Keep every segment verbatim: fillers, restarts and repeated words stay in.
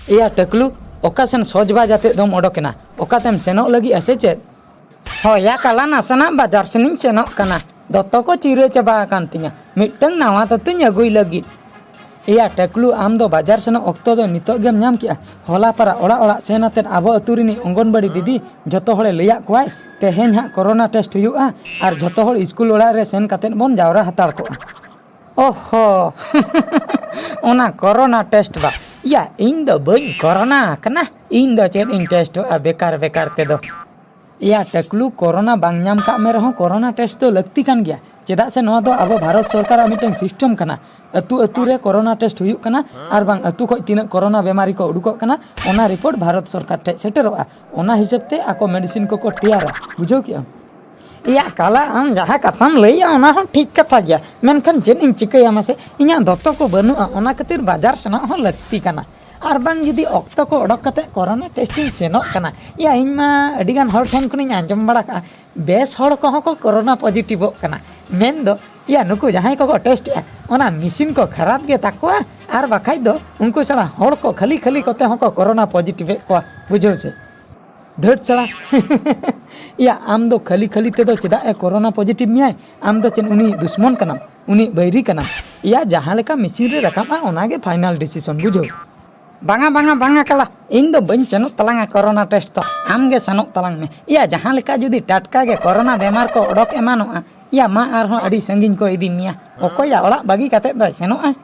ᱮᱭᱟ ᱴᱟᱹᱠᱞᱩ, ᱚᱠᱟ ᱥᱮᱱ ᱥᱚᱡᱽ ᱵᱟᱡᱽ ᱟᱛᱮᱫ ᱫᱚᱢ ᱚᱰᱚᱠᱮᱱᱟ? ᱚᱠᱟᱛᱮᱢ ᱥᱮᱱᱚᱜ ᱞᱟᱹᱜᱤᱫᱼᱟ ᱥᱮ ᱪᱮᱫ? ᱦᱳᱭ ᱭᱟ ᱠᱟᱞᱟ, ᱱᱟᱥᱮᱱᱟᱜ ᱵᱟᱡᱟᱨ ᱥᱮᱱᱤᱧ ᱥᱮᱱᱚᱜ ᱠᱟᱱᱟ᱾ ᱫᱚᱛᱚ ᱠᱚ ᱪᱤᱨᱟᱹ ᱪᱟᱵᱟ ᱟᱠᱟᱱ ᱛᱤᱧᱟ᱾ ᱢᱤᱫᱴᱟᱝ ᱱᱟᱣᱟ ᱫᱚᱛᱚᱧ ᱟᱹᱜᱩᱭ ᱞᱟᱹᱜᱤᱫ᱾ ᱮᱭᱟ ᱴᱟᱹᱠᱞᱩ, ᱟᱢ ᱫᱚ ᱵᱟᱡᱟᱨ ᱥᱮᱱᱚᱜ ᱚᱠᱛᱚ ᱫᱚ ᱱᱤᱛᱚᱜ ᱜᱮᱢ ᱧᱟᱢ ᱠᱮᱜᱼᱟ? ᱦᱚᱞᱟ ᱯᱟᱨᱟ ᱚᱲᱟᱜ ᱚᱲᱟᱜ ᱥᱮᱱ ᱟᱛᱮᱫ ᱟᱵᱚ ᱟᱹᱛᱩ ᱨᱤᱱᱤᱡ ᱚᱝᱜᱚᱱᱵᱟᱲᱤ ᱫᱤᱫᱤ ᱡᱚᱛᱚ ᱦᱚᱲᱮ ᱞᱟᱹᱭᱟᱫ ᱠᱚᱣᱟᱭ, ᱛᱮᱦᱮᱧ ᱦᱟᱸᱜ ᱠᱚᱨᱳᱱᱟ ᱴᱮᱥᱴ ᱦᱩᱭᱩᱜᱼᱟ ᱟᱨ ᱡᱚᱛᱚ ᱦᱚᱲ ᱥᱠᱩᱞ ᱚᱲᱟᱜ ᱨᱮ ᱥᱮᱱ ᱠᱟᱛᱮᱫ ᱵᱚᱱ ᱡᱟᱣᱨᱟ ᱦᱟᱛᱟᱲ ᱠᱚᱜᱼᱟ᱾ ᱚᱦᱚ, ᱚᱱᱟ ᱠᱚᱨᱳᱱᱟ ᱴᱮᱥᱴ ᱵᱟ? ᱭᱟ, ᱤᱧ ᱫᱚ ᱵᱟᱹᱧ ᱠᱚᱨᱳᱱᱟ ᱟᱠᱟᱱᱟ᱾ ᱤᱧ ᱫᱚ ᱪᱮᱫ ᱤᱧ ᱴᱮᱥᱴᱚᱜᱼᱟ ᱵᱮᱠᱟᱨ ᱵᱮᱠᱟᱨ ᱛᱮᱫᱚ? ᱭᱟ ᱴᱟᱹᱠᱞᱩ, ᱠᱚᱨᱳᱱᱟ ᱵᱟᱝ ᱧᱟᱢ ᱠᱟᱜ ᱢᱮ ᱨᱮᱦᱚᱸ ᱠᱚᱨᱳᱱᱟ ᱴᱮᱥᱴ ᱫᱚ ᱞᱟᱹᱠᱛᱤ ᱠᱟᱱ ᱜᱮᱭᱟ᱾ ᱪᱮᱫᱟᱜ ᱥᱮ ᱱᱚᱣᱟ ᱫᱚ ᱟᱵᱚ ᱵᱷᱟᱨᱚᱛ ᱥᱚᱨᱠᱟᱨᱟᱜ ᱢᱤᱫᱴᱟᱝ ᱥᱤᱥᱴᱮᱢ ᱠᱟᱱᱟ᱾ ᱟᱹᱛᱩ ᱟᱹᱛᱩ ᱨᱮ ᱠᱚᱨᱳᱱᱟ ᱴᱮᱥᱴ ᱦᱩᱭᱩᱜ ᱠᱟᱱᱟ ᱟᱨ ᱵᱟᱝ ᱟᱹᱛᱩ ᱠᱷᱚᱱ ᱛᱤᱱᱟᱹᱜ ᱠᱚᱨᱳᱱᱟ ᱵᱮᱢᱟᱨᱤ ᱠᱚ ᱩᱰᱩᱠᱚᱜ ᱠᱟᱱᱟ, ᱚᱱᱟ ᱨᱤᱯᱳᱨᱴ ᱵᱷᱟᱨᱚᱛ ᱥᱚᱨᱠᱟᱨ ᱴᱷᱮᱱ ᱥᱮᱴᱮᱨᱚᱜᱼᱟ᱾ ᱚᱱᱟ ᱦᱤᱥᱟᱹᱵ ᱛᱮ ᱟᱠᱚ ᱢᱮᱰᱤᱥᱤᱱ ᱠᱚᱠᱚ ᱛᱮᱭᱟᱨᱟ᱾ ᱵᱩᱡᱷᱟᱹᱣ ᱠᱮᱜᱼᱟᱢ? ᱮᱭᱟ ᱠᱟᱞᱟ, ᱟᱢ ᱡᱟᱦᱟᱸ ᱠᱟᱛᱷᱟᱢ ᱞᱟᱹᱭᱮᱜᱼᱟ, ᱚᱱᱟ ᱦᱚᱸ ᱴᱷᱤᱠ ᱠᱟᱛᱷᱟ ᱜᱮᱭᱟ, ᱢᱮᱱᱠᱷᱟᱱ ᱪᱮᱫ ᱤᱧ ᱪᱤᱠᱟᱹᱭᱟ ᱢᱟᱥᱮ? ᱤᱧᱟᱹᱜ ᱫᱚᱛᱚ ᱠᱚ ᱵᱟᱹᱱᱩᱜᱼᱟ, ᱚᱱᱟ ᱠᱷᱟᱹᱛᱤᱨ ᱵᱟᱡᱟᱨ ᱥᱮᱱᱚᱜ ᱦᱚᱸ ᱞᱟᱹᱠᱛᱤ ᱠᱟᱱᱟ᱾ ᱟᱨ ᱵᱟᱝ ᱡᱩᱫᱤ ᱚᱠᱛᱚ ᱠᱚ ᱚᱰᱚᱠ ᱠᱟᱛᱮ ᱠᱚᱨᱳᱱᱟ ᱴᱮᱥᱴ ᱤᱧ ᱥᱮᱱᱚᱜ ᱠᱟᱱᱟ, ᱭᱟ, ᱤᱧ ᱢᱟ ᱟᱹᱰᱤ ᱜᱟᱱ ᱦᱚᱲ ᱴᱷᱮᱱ ᱠᱷᱚᱱᱤᱧ ᱟᱸᱡᱚᱢ ᱵᱟᱲᱟ ᱠᱟᱜᱼᱟ, ᱵᱮᱥ ᱦᱚᱲ ᱠᱚᱦᱚᱸ ᱠᱚ ᱠᱚᱨᱳᱱᱟ ᱯᱚᱡᱤᱴᱤᱵᱷᱚᱜ ᱠᱟᱱᱟ᱾ ᱢᱮᱱᱫᱚ, ᱭᱟ, ᱱᱩᱠᱩ ᱡᱟᱦᱟᱸᱭ ᱠᱚᱠᱚ ᱴᱮᱥᱴ ᱮᱜᱼᱟ, ᱚᱱᱟ ᱢᱮᱥᱤᱱ ᱠᱚ ᱠᱷᱟᱨᱟᱯ ᱜᱮ ᱛᱟᱠᱚᱣᱟ, ᱟᱨ ᱵᱟᱠᱷᱟᱡ ᱫᱚ ᱩᱱᱠᱩ ᱪᱷᱟᱲᱟ ᱦᱚᱲ ᱠᱚ ᱠᱷᱟᱹᱞᱤ ᱠᱷᱟᱹᱞᱤ ᱠᱚᱛᱮ ᱦᱚᱸᱠᱚ ᱠᱚᱨᱳᱱᱟ ᱯᱚᱡᱤᱴᱤᱵᱷ ᱮᱫ ᱠᱚᱣᱟ, ᱵᱩᱡᱷᱟᱹᱣ ᱥᱮ? ᱫᱷᱟᱹᱴ ᱪᱷᱟᱲᱟ᱾ ᱭᱟ, ᱟᱢ ᱫᱚ ᱠᱷᱟᱹᱞᱤ ᱠᱷᱟᱹᱞᱤ ᱛᱮᱫᱚ ᱪᱮᱫᱟᱜ ᱮ ᱠᱚᱨᱳᱱᱟ ᱯᱚᱡᱤᱴᱤᱵᱷ ᱢᱮᱭᱟᱭ? ᱟᱢ ᱫᱚ ᱪᱮᱫ ᱩᱱᱤ ᱫᱩᱥᱢᱚᱱ ᱠᱟᱱᱟᱢ? ᱩᱱᱤ ᱵᱟᱹᱭᱨᱤ ᱠᱟᱱᱟᱢ? ᱭᱟ, ᱡᱟᱦᱟᱸ ᱞᱮᱠᱟ ᱢᱮᱥᱤᱱ ᱨᱮ ᱨᱟᱠᱟᱵᱼᱟ, ᱚᱱᱟ ᱜᱮ ᱯᱷᱟᱭᱱᱟᱞ ᱰᱤᱥᱤᱥᱚᱱ, ᱵᱩᱡᱷᱟᱹᱣ? ᱵᱟᱝᱟ, ᱵᱟᱝᱟ, ᱵᱟᱝᱟ ᱠᱟᱞᱟ, ᱤᱧ ᱫᱚ ᱵᱟᱹᱧ ᱥᱮᱱᱚᱜ ᱛᱟᱞᱟᱝᱟ ᱠᱚᱨᱳᱱᱟ ᱴᱮᱥᱴ ᱫᱚ᱾ ᱟᱢ ᱜᱮ ᱥᱮᱱᱚᱜ ᱛᱟᱞᱟᱝ ᱢᱮ᱾ ᱭᱟ, ᱡᱟᱦᱟᱸ ᱞᱮᱠᱟ ᱡᱩᱫᱤ ᱴᱟᱴᱠᱟ ᱜᱮ ᱠᱚᱨᱳᱱᱟ ᱵᱮᱢᱟᱨ ᱠᱚ ᱚᱰᱚᱠ ᱮᱢᱟᱱᱚᱜᱼᱟ, ᱭᱟ, ᱢᱟ ᱟᱨᱦᱚᱸ ᱟᱹᱰᱤ ᱥᱟᱺᱜᱤᱧ ᱠᱚ ᱤᱫᱤ ᱢᱮᱭᱟ᱾ ᱚᱠᱚᱭᱟᱜ ᱚᱲᱟᱜ ᱵᱟᱹᱜᱤ ᱠᱟᱛᱮᱫ ᱫᱚᱭ ᱥᱮᱱᱚᱜᱼᱟ?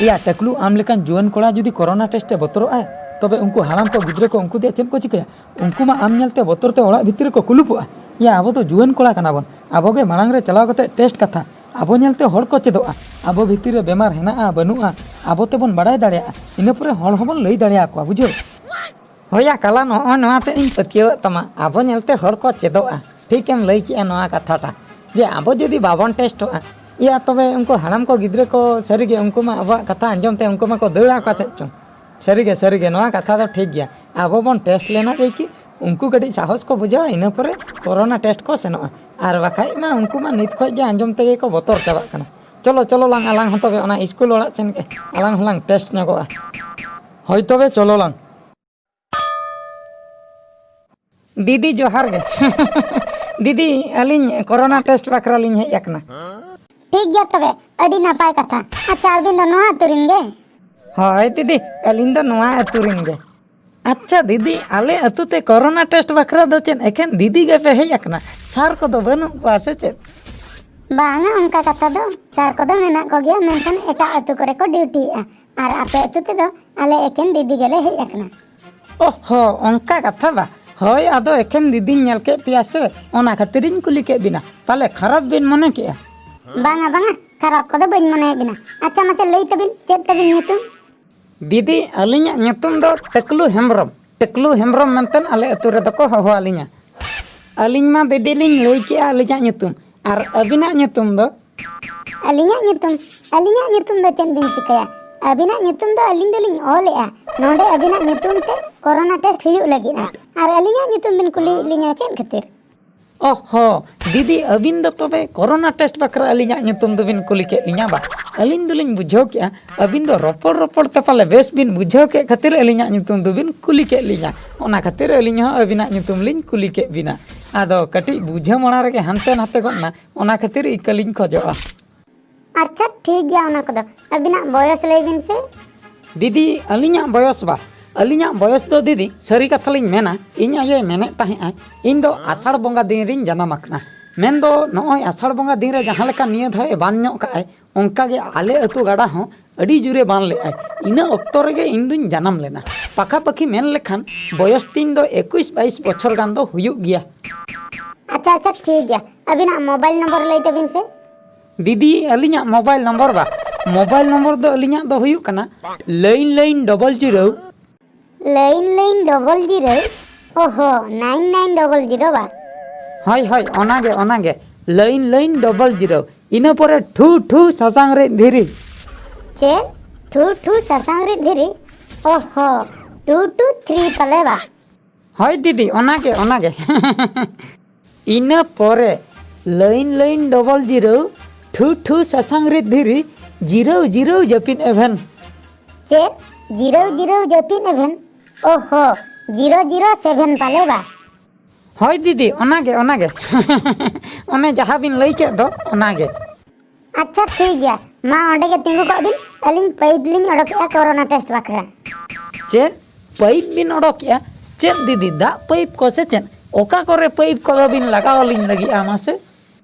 ᱭᱟ ᱴᱟᱹᱠᱞᱩ, ᱟᱢ ᱞᱮᱠᱟᱱ ᱡᱩᱣᱟᱹᱱ ᱠᱚᱲᱟ ᱡᱩᱫᱤ ᱠᱚᱨᱳᱱᱟ ᱴᱮᱥᱴ ᱮ ᱵᱚᱛᱚᱨᱚᱜ ᱟᱭ, ᱛᱚᱵᱮ ᱩᱱᱠᱩ ᱦᱟᱲᱟᱢ ᱠᱚ, ᱜᱤᱫᱽᱨᱟᱹ ᱠᱚ, ᱩᱱᱠᱩ ᱫᱚ ᱪᱮᱫ ᱠᱚ ᱪᱤᱠᱟᱹᱭᱟ? ᱩᱱᱠᱩ ᱢᱟ ᱟᱢ ᱧᱮᱞᱛᱮ ᱵᱚᱛᱚᱨ ᱛᱮ ᱚᱲᱟᱜ ᱵᱷᱤᱛᱤᱨ ᱨᱮᱠᱚ ᱠᱩᱞᱩᱯᱚᱜᱼᱟ᱾ ᱭᱟ, ᱟᱵᱚ ᱫᱚ ᱡᱩᱣᱟᱹᱱ ᱠᱚᱲᱟ ᱠᱟᱱᱟ ᱵᱚᱱ, ᱟᱵᱚ ᱜᱮ ᱢᱟᱲᱟᱝ ᱨᱮ ᱪᱟᱞᱟᱣ ᱠᱟᱛᱮ ᱴᱮᱥᱴ ᱠᱟᱛᱷᱟ᱾ ᱟᱵᱚ ᱧᱮᱞᱛᱮ ᱦᱚᱲ ᱠᱚ ᱪᱮᱫᱚᱜᱼᱟ᱾ ᱟᱵᱚ ᱵᱷᱤᱛᱤᱨ ᱨᱮ ᱵᱮᱢᱟᱨ ᱦᱮᱱᱟᱜᱼᱟ ᱵᱟᱹᱱᱩᱜᱼᱟ, ᱟᱵᱚ ᱛᱮᱵᱚᱱ ᱵᱟᱲᱟᱭ ᱫᱟᱲᱮᱭᱟᱜᱼᱟ᱾ ᱤᱱᱟᱹ ᱯᱚᱨᱮ ᱦᱚᱲ ᱦᱚᱸᱵᱚᱱ ᱞᱟᱹᱭ ᱫᱟᱲᱮᱭᱟᱠᱚᱣᱟ, ᱵᱩᱡᱷᱟᱹᱣ? ᱦᱳᱭᱟ ᱠᱟᱞᱟ, ᱱᱚᱜᱼᱚᱭ ᱱᱚᱣᱟ ᱛᱮ ᱤᱧ ᱯᱟᱹᱛᱭᱟᱹᱣᱟᱜ ᱛᱟᱢᱟ, ᱟᱵᱚ ᱧᱮᱞᱛᱮ ᱦᱚᱲ ᱠᱚ ᱪᱮᱫᱚᱜᱼᱟ᱾ ᱴᱷᱤᱠᱮᱢ ᱞᱟᱹᱭ ᱠᱮᱜᱼᱟ ᱱᱚᱣᱟ ᱠᱟᱛᱷᱟᱴᱟ, ᱡᱮ ᱟᱵᱚ ᱡᱩᱫᱤ ᱵᱟᱵᱚᱱ ᱴᱮᱥᱴᱚᱜᱼᱟ, ᱭᱟ ᱛᱚᱵᱮ ᱩᱱᱠᱩ ᱦᱟᱲᱟᱢ ᱠᱚ, ᱜᱤᱫᱽᱨᱟᱹ ᱠᱚ, ᱥᱟᱹᱨᱤᱜᱮ ᱩᱱᱠᱩ ᱢᱟ ᱟᱵᱚᱣᱟᱜ ᱠᱟᱛᱷᱟ ᱟᱸᱡᱚᱢ ᱛᱮ ᱩᱱᱠᱩ ᱢᱟᱠᱚ ᱫᱟᱹᱲᱟ ᱚᱠᱟ ᱥᱮᱫ ᱪᱚᱝ᱾ ᱥᱟᱹᱨᱤᱜᱮ, ᱥᱟᱹᱨᱤᱜᱮ, ᱱᱚᱣᱟ ᱠᱟᱛᱷᱟ ᱫᱚ ᱴᱷᱤᱠ ᱜᱮᱭᱟ᱾ ᱟᱵᱚ ᱵᱚᱱ ᱴᱮᱥᱴ ᱞᱮᱱᱟ ᱡᱮ ᱠᱤ ᱩᱱᱠᱩ ᱠᱟᱹᱴᱤᱡ ᱥᱟᱦᱚᱥ ᱠᱚ ᱵᱩᱡᱷᱟᱹᱣᱟ, ᱤᱱᱟᱹ ᱯᱚᱨᱮ ᱠᱚᱨᱳᱱᱟ ᱴᱮᱥᱴ ᱠᱚ ᱥᱮᱱᱚᱜᱼᱟ᱾ ᱟᱨ ᱵᱟᱠᱷᱟᱡ ᱢᱟ ᱩᱱᱠᱩ ᱢᱟ ᱱᱤᱛ ᱠᱷᱚᱡ ᱜᱮ ᱟᱸᱡᱚᱢ ᱛᱮᱜᱮ ᱠᱚ ᱵᱚᱛᱚᱨ ᱪᱟᱵᱟᱜ ᱠᱟᱱᱟ᱾ ᱪᱚᱞᱚ, ᱪᱚᱞᱚ ᱞᱟᱝ ᱟᱞᱟᱝ ᱦᱚᱸ ᱛᱚᱵᱮ ᱚᱱᱟ ᱥᱠᱩᱞ ᱚᱲᱟᱜ ᱥᱮᱱ ᱜᱮ ᱟᱞᱟᱝ ᱦᱚᱸᱞᱟᱝ ᱴᱮᱥᱴ ᱧᱚᱜᱚᱜᱼᱟ᱾ ᱦᱳᱭ ᱛᱚᱵᱮ, ᱪᱚᱞᱚ ᱞᱟᱝ᱾ ᱫᱤᱫᱤ, ᱡᱚᱦᱟᱨ ᱜᱮ᱾ ᱫᱤᱫᱤ, ᱟᱹᱞᱤᱧ ᱠᱳᱨᱳᱱᱟ ᱴᱮᱥᱴ ᱵᱟᱠᱷᱨᱟ ᱞᱤᱧ ᱦᱮᱡ ᱟᱠᱟᱱᱟ᱾ ᱴᱷᱤᱠ ᱜᱮᱭᱟ ᱛᱚᱵᱮ, ᱟᱹᱰᱤ ᱱᱟᱯᱟᱭ ᱠᱟᱛᱷᱟ᱾ ᱟᱪᱪᱷᱟ, ᱟᱹᱵᱤᱱ ᱫᱚ ᱱᱚᱣᱟ ᱟᱹᱛᱩ ᱨᱮᱱ ᱜᱮ? ᱦᱳᱭ ᱫᱤᱫᱤ, ᱟᱹᱞᱤᱧ ᱫᱚ ᱱᱚᱣᱟ ᱟᱹᱛᱩ ᱨᱮᱱ ᱜᱮ᱾ ᱟᱪᱪᱷᱟ ᱫᱤᱫᱤ, ᱟᱞᱮ ᱟᱹᱛᱩ ᱛᱮ ᱠᱳᱨᱳᱱᱟ ᱴᱮᱥᱴ ᱵᱟᱠᱷᱨᱟ ᱫᱚ ᱪᱮᱫ ᱮᱠᱷᱮᱱ ᱫᱤᱫᱤ ᱜᱮᱯᱮ ᱦᱮᱡ ᱟᱠᱟᱱᱟ? ᱥᱟᱨ ᱠᱚᱫᱚ ᱵᱟᱹᱱᱩᱜ ᱠᱚᱣᱟ ᱥᱮ ᱪᱮᱫ? ᱵᱟᱝᱟ, ᱚᱱᱠᱟ ᱠᱟᱛᱷᱟ ᱫᱚ, ᱥᱟᱨ ᱠᱚᱫᱚ ᱢᱮᱱᱟᱜ ᱠᱚᱜᱮᱭᱟ, ᱢᱮᱱᱠᱷᱟᱱ ᱮᱴᱟᱜ ᱟᱹᱛᱩ ᱠᱚᱨᱮ ᱠᱚ ᱰᱤᱭᱩᱴᱤᱭᱮᱫᱼᱟ᱾ ᱟᱨ ᱟᱯᱮ ᱟᱹᱛᱩ ᱛᱮᱫᱚ ᱟᱞᱮ ᱮᱠᱷᱮᱱ ᱫᱤᱫᱤ ᱜᱮᱞᱮ ᱦᱮᱡ ᱟᱠᱟᱱᱟ᱾ ᱚᱦᱚ, ᱚᱱᱠᱟ ᱠᱟᱛᱷᱟ ᱵᱟ? ᱦᱳᱭ, ᱟᱫᱚ ᱮᱠᱷᱮᱱ ᱫᱤᱫᱤᱧ ᱧᱮᱞ ᱠᱮᱫ ᱯᱮᱭᱟ ᱥᱮ, ᱚᱱᱟ ᱠᱷᱟᱹᱛᱤᱨᱤᱧ ᱠᱩᱞᱤ ᱠᱮᱫ ᱵᱤᱱᱟ᱾ ᱯᱟᱞᱮ ᱠᱷᱟᱨᱟᱯ ᱵᱤᱱ ᱢᱚᱱᱮ ᱠᱮᱜᱼᱟ? ᱵᱟᱝᱟ, ᱵᱟᱝᱟ, ᱠᱷᱟᱨᱟᱯ ᱠᱚᱫᱚ ᱵᱟᱹᱧ ᱢᱚᱱᱮᱭᱮᱫ ᱵᱤᱱᱟ᱾ ᱟᱪᱪᱷᱟ, ᱢᱟᱥᱮ ᱞᱟᱹᱭ ᱛᱟᱵᱤᱱ, ᱪᱮᱫ ᱛᱟᱵᱤᱱ ᱧᱩᱛᱩᱢ? ᱫᱤᱫᱤ, ᱟᱹᱞᱤᱧᱟᱜ ᱧᱩᱛᱩᱢ ᱫᱚ ᱴᱟᱹᱠᱞᱩ ᱦᱮᱢᱵᱨᱚᱢ᱾ ᱴᱟᱹᱠᱞᱩ ᱦᱮᱢᱵᱨᱚᱢ ᱢᱮᱱᱛᱮ ᱟᱞᱮ ᱟᱹᱛᱩ ᱨᱮᱫᱚ ᱠᱚ ᱦᱚᱦᱚ ᱟᱹᱞᱤᱧᱟ᱾ ᱟᱹᱞᱤᱧ ᱢᱟ ᱫᱤᱫᱤ ᱞᱤᱧ ᱞᱟᱹᱭ ᱠᱮᱜᱼᱟ ᱟᱹᱞᱤᱧᱟᱜ ᱧᱩᱛᱩᱢ, ᱟᱨ ᱟᱹᱵᱤᱱᱟᱜ ᱧᱩᱛᱩᱢ ᱫᱚ? ᱟᱹᱞᱤᱧᱟᱜ ᱧᱩᱛᱩᱢ? ᱟᱹᱞᱤᱧᱟᱜ ᱧᱩᱛᱩᱢ ᱫᱚ ᱪᱮᱫ ᱵᱤᱱ ᱪᱤᱠᱟᱹᱭᱟ? ᱟᱹᱵᱤᱱᱟᱜ ᱧᱩᱛᱩᱢ ᱫᱚ ᱟᱹᱞᱤᱧ ᱫᱚᱞᱤᱧ ᱚᱞᱮᱜᱼᱟ᱾ ᱱᱚᱰᱮ ᱟᱹᱵᱤᱱᱟᱜ ᱧᱩᱛᱩᱢ ᱛᱮ ᱠᱳᱨᱳᱱᱟ ᱴᱮᱥᱴ ᱦᱩᱭᱩᱜ ᱞᱟᱹᱜᱤᱫᱼᱟ, ᱟᱨ ᱟᱹᱞᱤᱧᱟᱜ ᱧᱩᱛᱩᱢ ᱵᱤᱱ ᱠᱩᱞᱤᱭᱮᱫ ᱞᱤᱧᱟ ᱪᱮᱫ ᱠᱷᱟᱹᱛᱤᱨ? ᱚᱦᱚ, ᱫᱤᱫᱤ, ᱟᱹᱵᱤᱱ ᱫᱚ ᱛᱚᱵᱮ ᱠᱳᱨᱳᱱᱟ ᱴᱮᱥᱴ ᱵᱟᱠᱷᱨᱟ ᱟᱹᱞᱤᱧᱟᱜ ᱧᱩᱛᱩᱢ ᱫᱚᱵᱤᱱ ᱠᱩᱞᱤ ᱠᱮᱫ ᱞᱤᱧᱟ ᱵᱟ? ᱟᱹᱞᱤᱧ ᱫᱚᱞᱤᱧ ᱵᱩᱡᱷᱟᱹᱣ ᱠᱮᱜᱼᱟ, ᱟᱹᱵᱤᱱ ᱫᱚ ᱨᱚᱯᱚᱲ ᱨᱚᱯᱚᱲ ᱛᱮ ᱯᱟᱞᱮ ᱵᱮᱥ ᱵᱤᱱ ᱵᱩᱡᱷᱟᱹᱣ ᱠᱮᱫ ᱠᱷᱟᱹᱛᱤᱨ ᱟᱹᱞᱤᱧᱟᱜ ᱧᱩᱛᱩᱢ ᱫᱚᱵᱤᱱ ᱠᱩᱞᱤ ᱠᱮᱫ ᱞᱤᱧᱟ᱾ ᱚᱱᱟ ᱠᱷᱟᱹᱛᱤᱨ ᱟᱹᱞᱤᱧ ᱦᱚᱸ ᱟᱹᱵᱤᱱᱟᱜ ᱧᱩᱛᱩᱢ ᱞᱤᱧ ᱠᱩᱞᱤ ᱠᱮᱫ ᱵᱤᱱᱟ᱾ ᱟᱫᱚ ᱠᱟᱹᱴᱤᱡ ᱵᱩᱡᱷᱟᱹᱣ ᱢᱟᱲᱟᱝ ᱨᱮᱜᱮ ᱦᱟᱱᱛᱮ ᱱᱟᱛᱮ ᱜᱚᱫ ᱮᱱᱟ, ᱚᱱᱟ ᱠᱷᱟᱹᱛᱤᱨ ᱤᱠᱟᱹ ᱞᱤᱧ ᱠᱷᱚᱡᱚᱜᱼᱟ᱾ ᱟᱪᱪᱷᱟ, ᱴᱷᱤᱠ ᱜᱮᱭᱟ, ᱚᱱᱟ ᱠᱚᱫᱚ᱾ ᱟᱹᱵᱤᱱᱟᱜ ᱵᱚᱭᱚᱥ ᱞᱟᱹᱭ ᱵᱤᱱ ᱥᱮ᱾ ᱫᱤᱫᱤ, ᱟᱹᱞᱤᱧᱟᱜ ᱵᱚᱭᱚᱥ ᱵᱟ? ᱟᱹᱞᱤᱧᱟᱜ ᱵᱚᱭᱚᱥ ᱫᱚ ᱫᱤᱫᱤ, ᱥᱟᱹᱨᱤ ᱠᱟᱛᱷᱟ ᱞᱤᱧ ᱢᱮᱱᱟ, ᱤᱧ ᱟᱭᱳᱭ ᱢᱮᱱᱮᱫ ᱛᱟᱦᱮᱸᱫ ᱟᱭ, ᱤᱧ ᱫᱚ ᱟᱥᱟᱲ ᱵᱚᱸᱜᱟ ᱫᱤᱱ ᱨᱤᱧ ᱡᱟᱱᱟᱢ ᱟᱠᱟᱱᱟ᱾ ᱢᱮᱱᱫᱚ ᱱᱚᱜᱼᱚᱭ ᱟᱥᱟᱲ ᱵᱚᱸᱜᱟ ᱫᱤᱱ ᱨᱮ ᱡᱟᱦᱟᱸ ᱞᱮᱠᱟ ᱱᱤᱭᱟᱹ ᱫᱷᱟᱣ ᱮ ᱵᱟᱱ ᱧᱚᱜ ᱠᱟᱜᱼᱟᱭ, ᱚᱱᱠᱟ ᱜᱮ ᱟᱞᱮ ᱟᱹᱛᱩ ᱜᱟᱰᱟ ᱦᱚᱸ ᱟᱹᱰᱤ ᱡᱳᱨᱮ ᱵᱟᱱ ᱞᱮᱫᱼᱟᱭ᱾ ᱤᱱᱟᱹ ᱚᱠᱛᱚ ᱨᱮᱜᱮ ᱤᱧ ᱫᱩᱧ ᱡᱟᱱᱟᱢ ᱞᱮᱱᱟ᱾ ᱯᱟᱠᱷᱟ ᱯᱟᱹᱠᱷᱤ ᱢᱮᱱ ᱞᱮᱠᱷᱟᱱ ᱵᱚᱭᱚᱥ ᱛᱤᱧ ᱫᱚ ᱮᱠᱩᱥ ᱵᱟᱭᱤᱥ ᱵᱚᱪᱷᱚᱨ ᱜᱟᱱ ᱫᱚ ᱦᱩᱭᱩᱜ ᱜᱮᱭᱟ᱾ ᱟᱪᱪᱷᱟ, ᱟᱪᱪᱷᱟ, ᱴᱷᱤᱠ ᱜᱮᱭᱟ᱾ ᱟᱹᱵᱤᱱᱟᱜ ᱢᱳᱵᱟᱭᱤᱞ ᱱᱚᱢᱵᱚᱨ ᱞᱟᱹᱭ ᱛᱟᱵᱤᱱ ᱥᱮ᱾ ᱫᱤᱫᱤ, ᱟᱹᱞᱤᱧᱟᱜ ᱢᱳᱵᱟᱭᱤᱞ ᱱᱚᱢᱵᱚᱨ ᱵᱟ? ᱢᱳᱵᱟᱭᱤᱞ ᱱᱚᱢᱵᱚᱨ ᱫᱚ ᱟᱹᱞᱤᱧᱟᱜ ᱫᱚ ᱦᱩᱭᱩᱜ ᱠᱟᱱᱟ line line double zero. Line line double zero? ᱚᱦᱚ, ᱱᱟᱭᱤᱱ ᱱᱟᱭᱤᱱ ᱰᱚᱵᱚᱞ ᱡᱤᱨᱳ ᱵᱟ? ᱦᱳᱭ, ᱦᱳᱭ, ᱚᱱᱟᱜᱮ, ᱚᱱᱟᱜᱮ, ᱞᱟᱭᱤᱱ ᱞᱟᱭᱤᱱ ᱰᱚᱵᱚᱞ ᱡᱤᱨᱳ᱾ ᱤᱱᱟᱹ ᱯᱚᱨᱮ ᱴᱷᱩ ᱴᱷᱩ ᱥᱟᱥᱟᱝ ᱨᱤᱫ ᱫᱷᱤᱨᱤ᱾ ᱪᱮᱫ? ᱴᱷᱩ ᱴᱷᱩ ᱥᱟᱥᱟᱝ ᱨᱤᱫ ᱫᱷᱤᱨᱤ? ᱚᱦᱚ, ᱴᱩ ᱴᱩ ᱛᱷᱨᱤ ᱯᱟᱞᱮ ᱵᱟ? ᱦᱳᱭ ᱫᱤᱫᱤ, ᱚᱱᱟᱜᱮ, ᱚᱱᱟᱜᱮ᱾ ᱤᱱᱟᱹ ᱯᱚᱨᱮ ᱞᱟᱭᱤᱱ ᱞᱟᱭᱤᱱ ᱰᱚᱵᱚᱞ ᱡᱤᱨᱳ, ᱴᱷᱩ ᱴᱷᱩ ᱥᱟᱥᱟᱝ ᱨᱤᱫ ᱫᱷᱤᱨᱤ, ᱡᱤᱨᱳ ᱡᱤᱨᱳ ᱡᱟᱹᱯᱤᱫ ᱮᱵᱷᱮᱱ᱾ ᱪᱮᱫ? ᱡᱤᱨᱟᱹᱣ ᱡᱤᱨᱟᱹᱣ ᱡᱟᱹᱯᱤᱫ ᱮᱵᱷᱮᱱ᱾ ᱳᱦᱳ, ᱡᱤᱨᱳ ᱡᱤᱨᱳ ᱥᱮᱵᱷᱮᱱ ᱯᱟᱞᱮ ᱵᱟ᱾ ᱦᱳᱭ ᱫᱤᱫᱤ, ᱚᱱᱟᱜᱮ, ᱚᱱᱟᱜᱮ᱾ ᱚᱱᱮ ᱡᱟᱦᱟᱸ ᱵᱤᱱ ᱞᱟᱹᱭ ᱠᱮᱫ ᱫᱚ, ᱚᱱᱟᱜᱮ᱾ ᱟᱪᱪᱷᱟ, ᱴᱷᱤᱠ ᱜᱮᱭᱟ, ᱢᱟ ᱚᱸᱰᱮ ᱜᱮ ᱛᱤᱸᱜᱩ ᱠᱚᱜ ᱵᱤᱱ, ᱟᱹᱞᱤᱧ ᱯᱟᱭᱤᱯ ᱞᱤᱧ ᱚᱰᱚᱠᱮᱜᱼᱟ ᱠᱳᱨᱳᱱᱟ ᱴᱮᱥᱴ ᱵᱟᱠᱷᱨᱟ᱾ ᱪᱮᱫ? ᱯᱟᱭᱤᱯ ᱵᱤᱱ ᱚᱰᱚᱠᱮᱜᱼᱟ? ᱪᱮᱫ ᱫᱤᱫᱤ, ᱫᱟᱜ ᱯᱟᱭᱤᱯ ᱠᱚ ᱥᱮ ᱪᱮᱫ? ᱚᱠᱟ ᱠᱚᱨᱮ ᱯᱟᱭᱤᱯ ᱠᱚᱫᱚ ᱵᱤᱱ ᱞᱟᱜᱟᱣ ᱟᱹᱞᱤᱧ ᱞᱟᱹᱜᱤᱫᱼᱟ ᱢᱟᱥᱮ?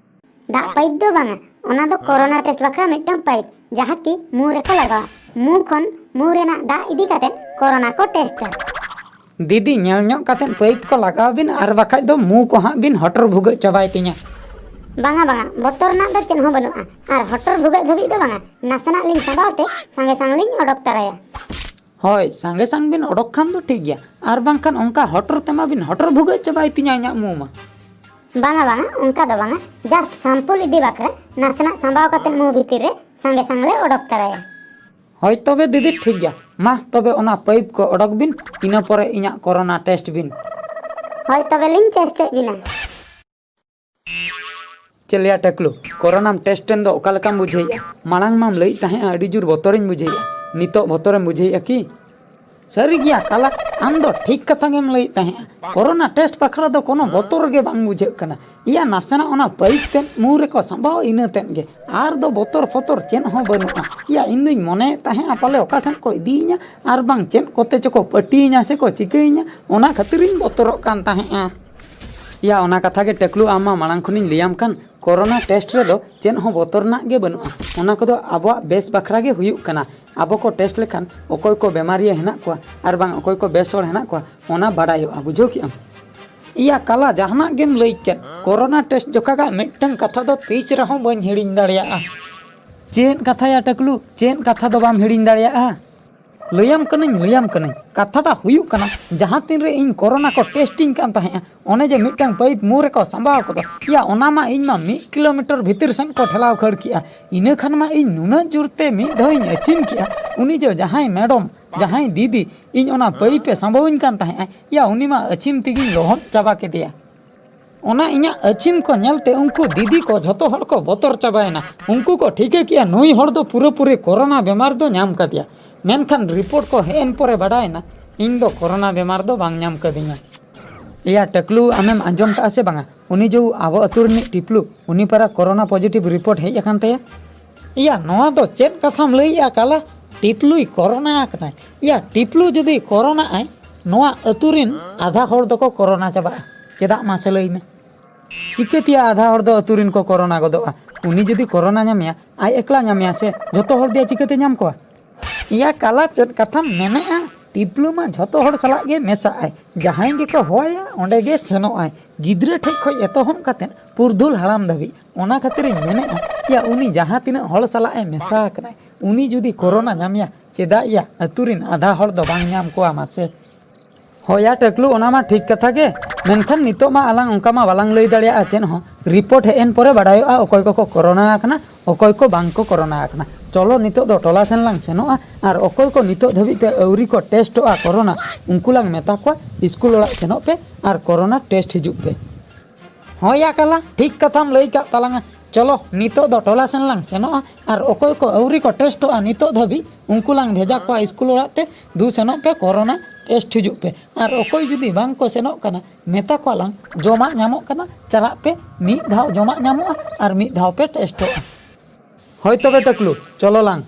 ᱫᱟᱜ ᱯᱟᱭᱤᱯ ᱫᱚ ᱵᱟᱝᱟ, ᱚᱱᱟ ᱫᱚ ᱠᱳᱨᱳᱱᱟ ᱴᱮᱥᱴ ᱵᱟᱠᱷᱨᱟ ᱢᱤᱫᱴᱟᱝ ᱯᱟᱭᱤᱯ, ᱡᱟᱦᱟᱸ ᱠᱤ ᱢᱩ ᱨᱮᱠᱚ ᱞᱟᱜᱟᱣᱟ᱾ ᱢᱩ ᱠᱷᱚᱱ ᱢᱩ ᱨᱮᱱᱟᱜ ᱫᱟᱜ ᱤᱫᱤ ᱠᱟᱛᱮ ᱠᱳᱨᱳᱱᱟ ᱠᱚ ᱴᱮᱥᱴᱟ᱾ ᱫᱤᱫᱤ, ᱧᱮᱞ ᱧᱚᱜ ᱠᱟᱛᱮ ᱯᱟᱭᱤᱯ ᱠᱚ ᱞᱟᱜᱟᱣ ᱵᱤᱱ, ᱟᱨ ᱵᱟᱠᱷᱟᱡ ᱫᱚ ᱢᱩ ᱠᱚ ᱦᱟᱸᱜ ᱵᱤᱱ ᱦᱚᱴᱚᱨ ᱵᱷᱩᱜᱟᱹᱜ ᱪᱟᱵᱟᱭ ᱛᱤᱧᱟ᱾ ᱵᱟᱝᱟ, ᱵᱟᱝᱟ, ᱵᱚᱛᱚᱨ ᱨᱮᱱᱟᱜ ᱫᱚ ᱪᱮᱫ ᱦᱚᱸ ᱵᱟᱹᱱᱩᱜᱼᱟ, ᱟᱨ ᱦᱚᱴᱚᱨ ᱵᱷᱩᱜᱟᱹᱜ ᱫᱷᱟᱹᱵᱤᱡ ᱫᱚ ᱵᱟᱝᱟ, ᱱᱟᱥᱮᱱᱟᱜ ᱞᱤᱧ ᱥᱟᱸᱵᱟᱣ ᱛᱮ ᱥᱟᱸᱜᱮ ᱥᱟᱝ ᱞᱤᱧ ᱚᱰᱚᱠ ᱛᱟᱨᱟᱭᱟ᱾ ᱦᱳᱭ, ᱥᱟᱸᱜᱮ ᱥᱟᱝ ᱵᱤᱱ ᱚᱰᱚᱠ ᱠᱷᱟᱱ ᱫᱚ ᱴᱷᱤᱠ ᱜᱮᱭᱟ, ᱟᱨ ᱵᱟᱝᱠᱷᱟᱱ ᱚᱱᱠᱟ ᱦᱚᱴᱚᱨ ᱛᱮᱢᱟ ᱵᱤᱱ ᱦᱚᱴᱚᱨ ᱵᱷᱩᱜᱟᱹᱜ ᱪᱟᱵᱟᱭ ᱛᱤᱧᱟ ᱤᱧᱟᱹᱜ ᱢᱩ ᱢᱟ᱾ ᱵᱟᱝᱟ, ᱵᱟᱝᱟ, ᱚᱱᱠᱟ ᱫᱚ ᱵᱟᱝᱟ, ᱡᱟᱥᱴ ᱥᱟᱢᱯᱩᱞ ᱤᱫᱤ ᱵᱟᱠᱷᱨᱟ ᱱᱟᱥᱮᱱᱟᱜ ᱥᱟᱸᱵᱟᱣ ᱠᱟᱛᱮ ᱢᱩ ᱵᱷᱤᱛᱤᱨ ᱨᱮ ᱥᱟᱸᱜᱮ ᱥᱟᱝ ᱞᱮ ᱚᱰᱚᱠ ᱛᱟᱨᱟᱭᱟ᱾ ᱦᱳᱭ ᱛᱚᱵᱮ ᱫᱤᱫᱤ, ᱴᱷᱤᱠ ᱜᱮᱭᱟ, ᱢᱟ ᱛᱚᱵᱮ ᱚᱱᱟ ᱯᱟᱭᱤᱯ ᱠᱚ ᱚᱰᱚᱠ ᱵᱤᱱ, ᱤᱱᱟᱹ ᱯᱚᱨᱮ ᱤᱧᱟᱹᱜ ᱠᱳᱨᱳᱱᱟ ᱴᱮᱥᱴ ᱵᱤᱱ᱾ ᱦᱳᱭ ᱛᱚᱵᱮ ᱞᱤᱧ ᱴᱮᱥᱴ ᱮᱫ ᱵᱤᱱᱟ᱾ ᱪᱮᱫ ᱞᱟᱹᱭᱟ ᱴᱮᱠᱞᱩ, ᱠᱳᱨᱳᱱᱟᱢ ᱴᱮᱥᱴ ᱮᱱ ᱫᱚ ᱚᱠᱟ ᱞᱮᱠᱟᱢ ᱵᱩᱡᱷᱟᱹᱣᱮᱫᱼᱟ? ᱢᱟᱲᱟᱝ ᱢᱟᱢ ᱞᱟᱹᱭᱮᱫ ᱛᱟᱦᱮᱸᱜᱼᱟ ᱟᱹᱰᱤ ᱡᱳᱨ ᱵᱚᱛᱚᱨᱤᱧ ᱵᱩᱡᱷᱟᱹᱣᱮᱫᱼᱟ, ᱱᱤᱛᱚᱜ ᱵᱚᱛᱚᱨᱮᱢ ᱵᱩᱡᱷᱟᱹᱣᱮᱫᱼᱟ ᱠᱤ? ᱥᱟᱹᱨᱤ ᱜᱮᱭᱟ ᱠᱟᱞᱟ, ᱟᱢ ᱫᱚ ᱴᱷᱤᱠ ᱠᱟᱛᱷᱟ ᱜᱮᱢ ᱞᱟᱹᱭᱮᱫ ᱛᱟᱦᱮᱸᱜᱼᱟ᱾ ᱠᱳᱨᱳᱱᱟ ᱴᱮᱥᱴ ᱵᱟᱠᱷᱨᱟ ᱫᱚ ᱠᱳᱱᱳ ᱵᱚᱛᱚᱨ ᱜᱮ ᱵᱟᱝ ᱵᱩᱡᱷᱟᱹᱜ ᱠᱟᱱᱟ᱾ ᱤᱭᱟ ᱱᱟᱥᱮᱱᱟᱜ ᱚᱱᱟ ᱯᱟᱭᱤᱯ ᱛᱮᱫ ᱢᱩ ᱨᱮᱠᱚ ᱥᱟᱸᱵᱟᱣ, ᱤᱱᱟᱹ ᱛᱮᱫ ᱜᱮ, ᱟᱨ ᱫᱚ ᱵᱚᱛᱚᱨ ᱯᱷᱚᱛᱚᱨ ᱪᱮᱫ ᱦᱚᱸ ᱵᱟᱹᱱᱩᱜᱼᱟ᱾ ᱤᱭᱟ ᱤᱧ ᱫᱩᱧ ᱢᱚᱱᱮᱭᱮᱫ ᱛᱟᱦᱮᱸᱜᱼᱟ ᱯᱟᱞᱮ ᱚᱠᱟ ᱥᱮᱫ ᱠᱚ ᱤᱫᱤᱭᱤᱧᱟ, ᱟᱨ ᱵᱟᱝ ᱪᱮᱫ ᱠᱚᱛᱮ ᱪᱚᱠᱚ ᱯᱟᱹᱴᱤᱭᱤᱧᱟ ᱥᱮᱠᱚ ᱪᱤᱠᱟᱹᱭᱤᱧᱟ, ᱚᱱᱟ ᱠᱷᱟᱹᱛᱤᱨᱤᱧ ᱵᱚᱛᱚᱨᱚᱜ ᱠᱟᱱ ᱛᱟᱦᱮᱸᱜᱼᱟ᱾ ᱭᱟ, ᱚᱱᱟ ᱠᱟᱛᱷᱟ ᱜᱮ ᱴᱮᱠᱞᱩ, ᱟᱢ ᱢᱟ ᱢᱟᱲᱟᱝ ᱠᱷᱚᱱᱤᱧ ᱞᱟᱹᱭᱟᱢ ᱠᱟᱱ, ᱠᱳᱨᱳᱱᱟ ᱴᱮᱥᱴ ᱨᱮᱫᱚ ᱪᱮᱫ ᱦᱚᱸ ᱵᱚᱛᱚᱨ ᱨᱮᱱᱟᱜ ᱜᱮ ᱵᱟᱹᱱᱩᱜᱼᱟ᱾ ᱚᱱᱟ ᱠᱚᱫᱚ ᱟᱵᱚᱣᱟᱜ ᱵᱮᱥ ᱵᱟᱠᱷᱨᱟ ᱜᱮ ᱦᱩᱭᱩᱜ ᱠᱟᱱᱟ᱾ ᱟᱵᱚ ᱠᱚ ᱴᱮᱥᱴ ᱞᱮᱠᱷᱟᱱ ᱚᱠᱚᱭ ᱠᱚ ᱵᱮᱢᱟᱨᱤᱭᱟᱹ ᱦᱮᱱᱟᱜ ᱠᱚᱣᱟ ᱟᱨ ᱵᱟᱝ ᱚᱠᱚᱭ ᱠᱚ ᱵᱮᱥ ᱦᱚᱲ ᱦᱮᱱᱟᱜ ᱠᱚᱣᱟ, ᱚᱱᱟ ᱵᱟᱰᱟᱭᱚᱜᱼᱟ, ᱵᱩᱡᱷᱟᱹᱣ ᱠᱮᱜᱼᱟᱢ? ᱤᱭᱟ ᱠᱟᱞᱟ, ᱡᱟᱦᱟᱱᱟᱜ ᱜᱮᱢ ᱞᱟᱹᱭ ᱠᱮᱫ, ᱠᱳᱨᱳᱱᱟ ᱴᱮᱥᱴ ᱡᱚᱠᱷᱟᱜᱟᱜ ᱢᱤᱫᱴᱟᱝ ᱠᱟᱛᱷᱟ ᱫᱚ ᱛᱤᱥ ᱨᱮᱦᱚᱸ ᱵᱟᱹᱧ ᱦᱤᱲᱤᱧ ᱫᱟᱲᱮᱭᱟᱜᱼᱟ᱾ ᱪᱮᱫ ᱠᱟᱛᱷᱟ ᱭᱟ ᱴᱟᱠᱞᱩ, ᱪᱮᱫ ᱠᱟᱛᱷᱟ ᱫᱚ ᱵᱟᱢ ᱦᱤᱲᱤᱧ ᱫᱟᱲᱮᱭᱟᱜᱼᱟ? ᱞᱟᱹᱭᱟᱢ ᱠᱟᱹᱱᱟᱹᱧ, ᱞᱟᱹᱭᱟᱢ ᱠᱟᱹᱱᱟᱹᱧ, ᱠᱟᱛᱷᱟᱴᱟ ᱦᱩᱭᱩᱜ ᱠᱟᱱᱟ, ᱡᱟᱦᱟᱸ ᱛᱤᱱ ᱨᱮ ᱤᱧ ᱠᱳᱨᱳᱱᱟ ᱠᱚ ᱴᱮᱥᱴᱤᱧ ᱠᱟᱱ ᱛᱟᱦᱮᱸᱜᱼᱟ, ᱚᱱᱮ ᱡᱮ ᱢᱤᱫᱴᱟᱝ ᱯᱟᱭᱤᱯ ᱢᱩ ᱨᱮᱠᱚ ᱥᱟᱸᱵᱟᱣ ᱠᱚᱫᱚ, ᱭᱟ, ᱚᱱᱟ ᱢᱟ ᱤᱧ ᱢᱟ ᱢᱤᱫ ᱠᱤᱞᱳᱢᱤᱴᱟᱨ ᱵᱷᱤᱛᱤᱨ ᱥᱮᱱ ᱠᱚ ᱴᱷᱮᱞᱟᱣ ᱠᱷᱟᱹᱲ ᱠᱮᱜᱼᱟ᱾ ᱤᱱᱟᱹ ᱠᱷᱟᱱ ᱢᱟ ᱤᱧ ᱱᱩᱱᱟᱹᱜ ᱡᱳᱨ ᱛᱮ ᱢᱤᱫ ᱫᱷᱟᱣ ᱤᱧ ᱟᱹᱪᱷᱤᱢ ᱠᱮᱜᱼᱟ, ᱩᱱᱤ ᱡᱚ ᱡᱟᱦᱟᱸᱭ ᱢᱮᱰᱚᱢ, ᱡᱟᱦᱟᱸᱭ ᱫᱤᱫᱤ, ᱤᱧ ᱚᱱᱟ ᱯᱟᱭᱤᱯ ᱮ ᱥᱟᱸᱵᱟᱣᱤᱧ ᱠᱟᱱ ᱛᱟᱦᱮᱸᱜᱼᱟ, ᱭᱟ, ᱩᱱᱤ ᱢᱟ ᱟᱹᱪᱷᱤᱢ ᱛᱮᱜᱤᱧ ᱞᱚᱦᱚᱫ ᱪᱟᱵᱟ ᱠᱮᱫᱮᱭᱟ᱾ ᱚᱱᱟ ᱤᱧᱟᱹᱜ ᱟᱹᱪᱷᱤᱢ ᱠᱚ ᱧᱮᱞᱛᱮ ᱩᱱᱠᱩ ᱫᱤᱫᱤ ᱠᱚ ᱡᱷᱚᱛᱚ ᱦᱚᱲ ᱠᱚ ᱵᱚᱛᱚᱨ ᱪᱟᱵᱟᱭᱮᱱᱟ᱾ ᱩᱱᱠᱩ ᱠᱚ ᱴᱷᱤᱠᱟᱹ ᱠᱮᱜᱼᱟ, ᱱᱩᱭ ᱦᱚᱲ ᱫᱚ ᱯᱩᱨᱟᱹᱯᱩᱨᱤ ᱠᱳᱨᱳᱱᱟ ᱵᱮᱢᱟᱨ ᱫᱚ ᱧᱟᱢ ᱠᱟᱫᱮᱭᱟ᱾ ᱢᱮᱱᱠᱷᱟᱱ ᱨᱤᱯᱳᱨᱴ ᱠᱚ ᱦᱮᱡ ᱮᱱ ᱯᱚᱨᱮ ᱵᱟᱰᱟᱭᱮᱱᱟ, ᱤᱧ ᱫᱚ ᱠᱳᱨᱳᱱᱟ ᱵᱮᱢᱟᱨ ᱫᱚ ᱵᱟᱝ ᱧᱟᱢ ᱠᱟᱹᱫᱤᱧᱟ᱾ ᱮᱭᱟ ᱴᱟᱹᱠᱞᱩ, ᱟᱢᱮᱢ ᱟᱸᱡᱚᱢ ᱠᱟᱜᱼᱟ ᱥᱮ ᱵᱟᱝᱟ? ᱩᱱᱤ ᱡᱮ ᱟᱵᱚ ᱟᱹᱛᱩ ᱨᱤᱱᱤᱡ ᱴᱤᱯᱞᱩ, ᱩᱱᱤ ᱯᱟᱨᱟ ᱠᱳᱨᱳᱱᱟ ᱯᱚᱡᱤᱴᱤᱵᱷ ᱨᱤᱯᱳᱨᱴ ᱦᱮᱡ ᱟᱠᱟᱱ ᱛᱟᱭᱟ᱾ ᱮᱭᱟ, ᱱᱚᱣᱟ ᱫᱚ ᱪᱮᱫ ᱠᱟᱛᱷᱟᱢ ᱞᱟᱹᱭᱮᱜᱼᱟ ᱠᱟᱞᱟ? ᱴᱤᱯᱞᱩᱭ ᱠᱳᱨᱳᱱᱟ ᱟᱠᱟᱱᱟᱭ᱾ ᱮᱭᱟ, ᱴᱤᱯᱞᱩ ᱡᱩᱫᱤ ᱠᱳᱨᱳᱱᱟ ᱟᱭ, ᱱᱚᱣᱟ ᱟᱹᱛᱩ ᱨᱤᱱ ᱟᱫᱷᱟ ᱦᱚᱲ ᱫᱚᱠᱚ ᱠᱳᱨᱳᱱᱟ ᱪᱟᱵᱟᱜᱼᱟ᱾ ᱪᱮᱫᱟᱜ ᱢᱟᱥᱮ ᱞᱟᱹᱭ ᱢᱮ? ᱪᱤᱠᱟᱹᱛᱮᱭᱟ ᱟᱫᱷᱟ ᱦᱚᱲ ᱫᱚ ᱟᱹᱛᱩ ᱨᱤᱱ ᱠᱚ ᱠᱳᱨᱳᱱᱟ ᱜᱚᱫᱚᱜᱼᱟ? ᱩᱱᱤ ᱡᱩᱫᱤ ᱠᱳᱨᱳᱱᱟ ᱧᱟᱢᱮᱭᱟ, ᱟᱡ ᱮᱠᱞᱟ ᱧᱟᱢᱮᱭᱟ ᱥᱮ ᱡᱚᱛᱚ ᱦᱚᱲ ᱫᱚᱭᱟ ᱪᱤᱠᱟᱹᱛᱮ ᱧᱟᱢ ᱠᱚᱣᱟ? ᱮᱭᱟ ᱠᱟᱞᱟ, ᱪᱮᱫ ᱠᱟᱛᱷᱟᱢ ᱢᱮᱱᱮᱜᱼᱟ? ᱴᱤᱯᱞᱩ ᱢᱟ ᱡᱷᱚᱛᱚ ᱦᱚᱲ ᱥᱟᱞᱟᱜ ᱜᱮ ᱢᱮᱥᱟᱜ ᱟᱭ, ᱡᱟᱦᱟᱸᱭ ᱜᱮᱠᱚ ᱦᱚᱦᱚᱭᱟ ᱚᱸᱰᱮ ᱜᱮ ᱥᱮᱱᱚᱜ ᱟᱭ, ᱜᱤᱫᱽᱨᱟᱹ ᱴᱷᱮᱡ ᱠᱷᱚᱡ ᱮᱛᱚᱦᱚᱵ ᱠᱟᱛᱮ ᱯᱩᱨᱫᱷᱩᱞ ᱦᱟᱲᱟᱢ ᱫᱷᱟᱹᱵᱤᱡ᱾ ᱚᱱᱟ ᱠᱷᱟᱹᱛᱤᱨᱤᱧ ᱢᱮᱱᱮᱜᱼᱟ, ᱮᱭᱟ ᱩᱱᱤ ᱡᱟᱦᱟᱸ ᱛᱤᱱᱟᱹᱜ ᱦᱚᱲ ᱥᱟᱞᱟᱜ ᱮ ᱢᱮᱥᱟ ᱟᱠᱟᱱᱟᱭ, ᱩᱱᱤ ᱡᱩᱫᱤ ᱠᱳᱨᱳᱱᱟ ᱧᱟᱢᱮᱭᱟ, ᱪᱮᱫᱟᱜ ᱭᱟ ᱟᱹᱛᱩ ᱨᱤᱱ ᱟᱫᱷᱟ ᱦᱚᱲ ᱫᱚ ᱵᱟᱝ ᱧᱟᱢ ᱠᱚᱣᱟ ᱢᱟᱥᱮ? ᱦᱳᱭᱟ ᱴᱟᱹᱠᱞᱩ, ᱚᱱᱟ ᱢᱟ ᱴᱷᱤᱠ ᱠᱟᱛᱷᱟ ᱜᱮ, ᱢᱮᱱᱠᱷᱟᱱ ᱱᱤᱛᱚᱜ ᱢᱟ ᱟᱞᱟᱝ ᱚᱱᱠᱟ ᱢᱟ ᱵᱟᱞᱟᱝ ᱞᱟᱹᱭ ᱫᱟᱲᱮᱭᱟᱜᱼᱟ ᱪᱮᱫ ᱦᱚᱸ᱾ ᱨᱤᱯᱳᱨᱴ ᱦᱮᱡ ᱮᱱ ᱯᱚᱨᱮ ᱵᱟᱰᱟᱭᱚᱜᱼᱟ ᱚᱠᱚᱭ ᱠᱚᱠᱚ ᱠᱳᱨᱳᱱᱟ ᱟᱠᱟᱱᱟ, ᱚᱠᱚᱭ ᱠᱚ ᱵᱟᱝ ᱠᱚ ᱠᱳᱨᱳᱱᱟ ᱟᱠᱟᱱᱟ᱾ ᱪᱚᱞᱚ ᱱᱤᱛᱚᱜ ᱫᱚ ᱴᱚᱞᱟ ᱥᱮᱱ ᱞᱟᱝ ᱥᱮᱱᱚᱜᱼᱟ ᱟᱨ ᱚᱠᱚᱭ ᱠᱚ ᱱᱤᱛᱚᱜ ᱫᱷᱟᱹᱵᱤᱡ ᱛᱮ ᱟᱹᱣᱨᱤ ᱠᱚ ᱴᱮᱥᱴᱚᱜᱼᱟ ᱠᱳᱨᱳᱱᱟ, ᱩᱱᱠᱩ ᱞᱟᱝ ᱢᱮᱛᱟ ᱠᱚᱣᱟ ᱤᱥᱠᱩᱞ ᱚᱲᱟᱜ ᱥᱮᱱᱚᱜ ᱯᱮ ᱟᱨ ᱠᱳᱨᱳᱱᱟ ᱴᱮᱥᱴ ᱦᱤᱡᱩᱜ ᱯᱮ᱾ ᱦᱳᱭ ᱭᱟ ᱠᱟᱞᱟ, ᱴᱷᱤᱠ ᱠᱟᱛᱷᱟᱢ ᱞᱟᱹᱭ ᱠᱟᱜ ᱛᱟᱞᱟᱝᱟ᱾ ᱪᱚᱞᱚ ᱱᱤᱛᱚᱜ ᱫᱚ ᱴᱚᱞᱟ ᱥᱮᱱ ᱞᱟᱝ ᱥᱮᱱᱚᱜᱼᱟ ᱟᱨ ᱚᱠᱚᱭ ᱠᱚ ᱟᱹᱣᱨᱤ ᱠᱚ ᱴᱮᱥᱴᱚᱜᱼᱟ ᱱᱤᱛᱚᱜ ᱫᱷᱟᱹᱵᱤᱡ, ᱩᱱᱠᱩ ᱞᱟᱝ ᱵᱷᱮᱡᱟ ᱠᱚᱣᱟ ᱤᱥᱠᱩᱞ ᱚᱲᱟᱜ ᱛᱮ, ᱫᱩ ᱥᱮᱱᱚᱜ ᱯᱮ ᱠᱳᱨᱳᱱᱟ ᱴᱮᱥᱴ ᱦᱤᱡᱩᱜ ᱯᱮ᱾ ᱟᱨ ᱚᱠᱚᱭ ᱡᱩᱫᱤ ᱵᱟᱝ ᱠᱚ ᱥᱮᱱᱚᱜ ᱠᱟᱱᱟ, ᱢᱮᱛᱟ ᱠᱚᱣᱟ ᱞᱟᱝ ᱡᱚᱢᱟᱜ ᱧᱟᱢᱚᱜ ᱠᱟᱱᱟ, ᱪᱟᱞᱟᱜ ᱯᱮ, ᱢᱤᱫ ᱫᱷᱟᱣ ᱡᱚᱢᱟᱜ ᱧᱟᱢᱚᱜᱼᱟ ᱟᱨ ᱢᱤᱫ ᱫᱷᱟᱣ ᱯᱮ ᱴᱮᱥᱴᱚᱜᱼᱟ᱾ ᱦᱳᱭ ᱛᱚᱵᱮ ᱴᱟᱹᱠᱞᱩ, ᱪᱚᱞᱚ ᱞᱟᱝ᱾